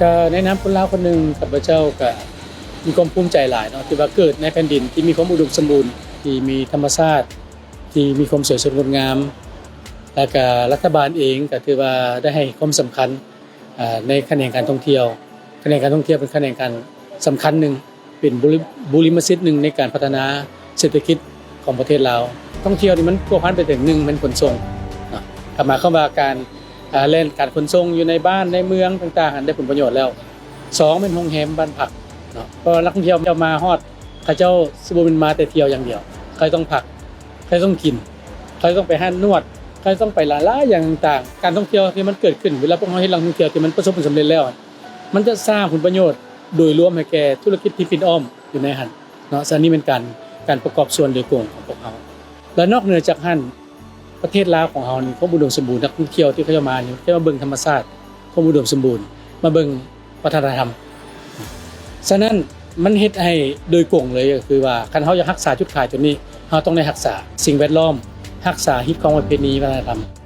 ກໍໃນນາມຄົນລາວຄົນໜຶ່ງ ຂ້າພະເຈົ້າກໍມີຄວາມພູມໃຈຫຼາຍເນາະ ທີ່ວ່າເກີດໃນແຜ່ນດິນທີ່ມີຄວາມອຸດົມສົມບູນ ທີ່ມີທຳມະຊາດທີ່ມີຄວາມສວຍສົດງົດງາມ ແລ້ວກໍລັດຖະບານເອງກໍຖືວ່າໄດ້ໃຫ້ຄວາມສຳຄັນ ອາ ໃນຂະແໜງການທ່ອງທ່ຽວ. ຂະແໜງການທ່ອງທ່ຽວເປັນຂະແໜງການສຳຄັນໜຶ່ງ ເປັນບຸລິ ບຸລິມະສິດໜຶ່ງໃນການພັດທະນາເສດຖະກິດຂອງປະເທດລາວ. ທ່ອງທ່ຽວນີ້ມັນພົວພັນໄປເຖິງ ໜຶ່ງ ແມ່ນຂົນສົ່ງເນາະ ກໍໝາຍຄວາມວ່າການ ອາ ແລ່ນການຂົນສົ່ງຢູ່ໃນບ້ານໃນເມືອງຕ່າງໆຫັ້ນ ໄດ້ຜົນປະໂຫຍດແລ້ວ. ສອງ ແມ່ນໂຮງແຮມບ້ານພັກເນາະ ເພາະວ່ານັກທ່ອງທ່ຽວມາຮອດ ເຂົາເຈົ້າຊິບໍ່ແມ່ນມາແຕ່ທ່ຽວຢ່າງດຽວ ເຂົາຕ້ອງພັກ ເຂົາຕ້ອງກິນ ເຂົາຕ້ອງໄປຮ້ານນວດ ເຂົາຕ້ອງໄປຫຼາຍໆຢ່າງຕ່າງໆ. ການທ່ອງທ່ຽວທີ່ມັນເກີດຂຶ້ນ ເວລາພວກເຮົາເຮັດແຫຼ່ງທ່ອງທ່ຽວທີ່ມັນປະສົບຜົນສຳເລັດແລ້ວ ມັນຈະສ້າງຜົນປະໂຫຍດໂດຍລວມໃຫ້ແກ່ທຸລະກິດທີ່ປິ່ນອ້ອມຢູ່ໃນຫັ້ນເນາະ. ສະນັ້ນນີ້ແມ່ນການ ການປະກອບສ່ວນໂດຍກົງຂອງພວກເຮົາ. ແລະນອກເໜືອຈາກຫັ້ນ ປະເທດລາວຂອງເຮົານີ້ ຄວາມອຸດົມສົມບູນ ນັກທ່ອງທ່ຽວທີ່ເຂົາເຈົ້າມານີ້ ເຂົາເຈົ້າມາເບິ່ງທຳມະຊາດ ຄວາມອຸດົມສົມບູນ ມາເບິ່ງວັດທະນະທຳ. ສະນັ້ນມັນເຮັດໃຫ້ໂດຍກົງເລີຍ ກໍຄືວ່າຄັນເຮົາຢາກຮັກສາຈຸດຂາຍໂຕນີ້ ເຮົາຕ້ອງໄດ້ຮັກສາສິ່ງແວດລ້ອມ ຮັກສາຮີດຄອງປະເພນີວັດທະນະທຳ.